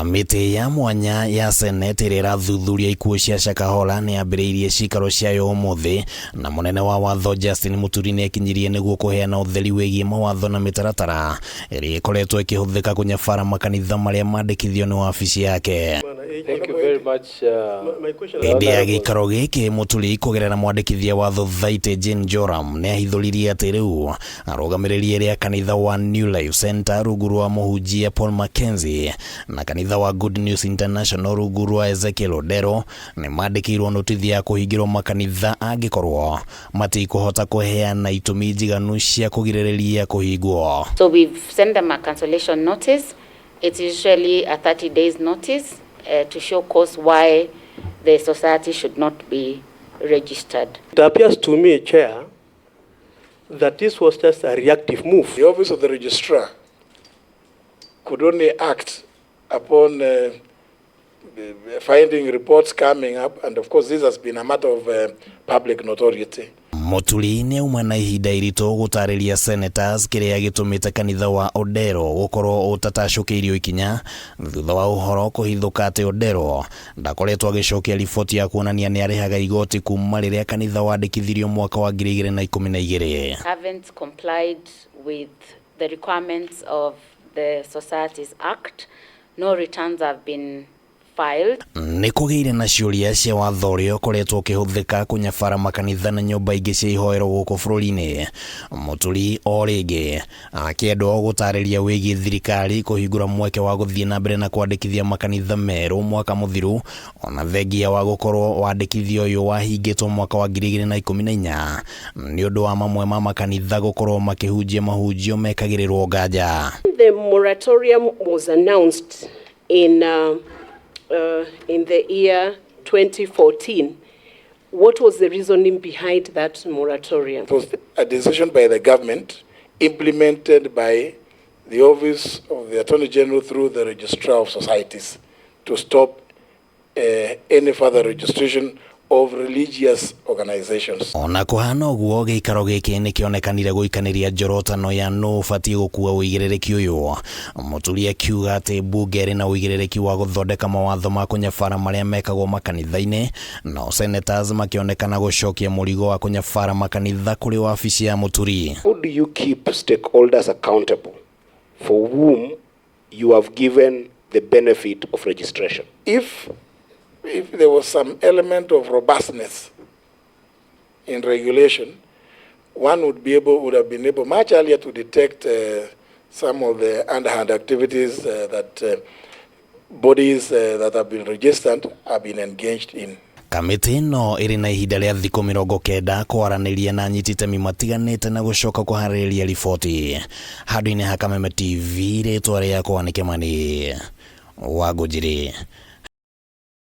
Kamĩtĩ ya mwanya ya Senate ĩrĩa ĩrathuthuria ikuũ cia Shakahola nĩ yambĩrĩirie ciikaro ciayo ũmũthĩ, na mũnene wa watho Justin Muturi nĩ ekinyirie nĩguo kũheana ũtheri wĩgiĩ mawatho na mĩtaratara ĩrĩa ĩkoretwo ĩkĩhũthĩka kũnyabara makanitha marĩa mandĩkithio nĩ wabici yake. Thank you very much. Hĩndĩ ya gĩikaro gĩkĩ, Muturi kũgerera mwandĩkithia wa Thothaitĩ Jane Joram nĩ ahithũririe atĩ rĩu arũgamĩrĩri erĩ a kanitha wa New Life Center rungu rwa mũhunjia Paul Mackenzie na kanitha wa Good News International rungu rwa Ezekiel Odero nĩ mandĩkĩirwo notithi ya kũhingĩrwo makanitha angĩkorwo matikũhota kũheana itũmi njiganu cia kũgirĩrĩria kũhingwo. So we've sent them a cancellation notice. It's usually a 30 days notice to show cause why the society should not be registered. It appears to me, Chair, that this was just a reactive move. The Office of the Registrar could only act upon finding reports coming up, and of course this has been a matter of public notoriety. Muturi nĩ auma na ihinda iritũ gũtarĩria senators kĩrĩa gĩtũmĩte kanitha wa Odero gũkorwo ũtatacũkĩirio ikinya thutha wa ũhoro kũhithũka atĩ Odero ndakoretwo agĩcokia riboti ya kuonania nĩ arĩhaga igoti kuma rĩrĩa kanitha wandĩkithirio mwaka wa 2012. Haven't complied with the requirements of the Societies Act. No returns have been filed. Nĩ kũgĩire na ciũria cia watho ũrĩa ũkoretwo ũkĩhũthĩka kũnyabara makanitha na nyũmba ingĩ cia ihoero gũkũ bũrũri-inĩ. Mũturi o rĩngĩ akĩendwo gũtarĩria wĩgiĩ thirikari kũhingũra mweke wa gũthiĩ na mbere na kwandĩkithia makanitha merũ mwaka mũthiru, ona thengia wa gũkorwo wandĩkithia ũyũ wahingĩtwo mwaka wa 2014 nĩ ũndũ wa mamwe ma makanitha gũkorwo makĩhunjia mahunjio mekagĩrĩrwo nganja. The moratorium was announced in the year 2014. What was the reasoning behind that moratorium? It was a decision by the government implemented by the Office of the Attorney General through the Registrar of Societies to stop any further registration of religious organizations. Ona kũhana ũguo, gĩikaro gĩkĩ nĩ kĩonekanire gũikanĩria njorotano ya nũ ũbatiĩ gũkua ũigĩrĩrĩki ũyũ. Mũturi akiuga atĩ mbunge ĩrĩ na ũigĩrĩrĩki wa gũthondeka mawatho ma kũnyabara marĩa mekagwo makanitha-inĩ, no senators makĩonekana gũcokia mũrigo wa kũnyabara makanitha kũrĩ wabici ya Mũturi. How do you keep stakeholders accountable for whom you have given the benefit of registration? If there was some element of robustness in regulation, one would have been able much earlier to detect some of the underhand activities that bodies that have been registered have been engaged in. Kamĩtĩ ĩno ĩrĩ na ihinda rĩa thikũ 90 kwaranĩria na anyiti itemi matiganĩte na gũcoka kũharĩrĩria riboti. Handũ-inĩ ha Kameme TV, rĩtwa rĩakwa nĩ Kĩmani Wangũnjiri.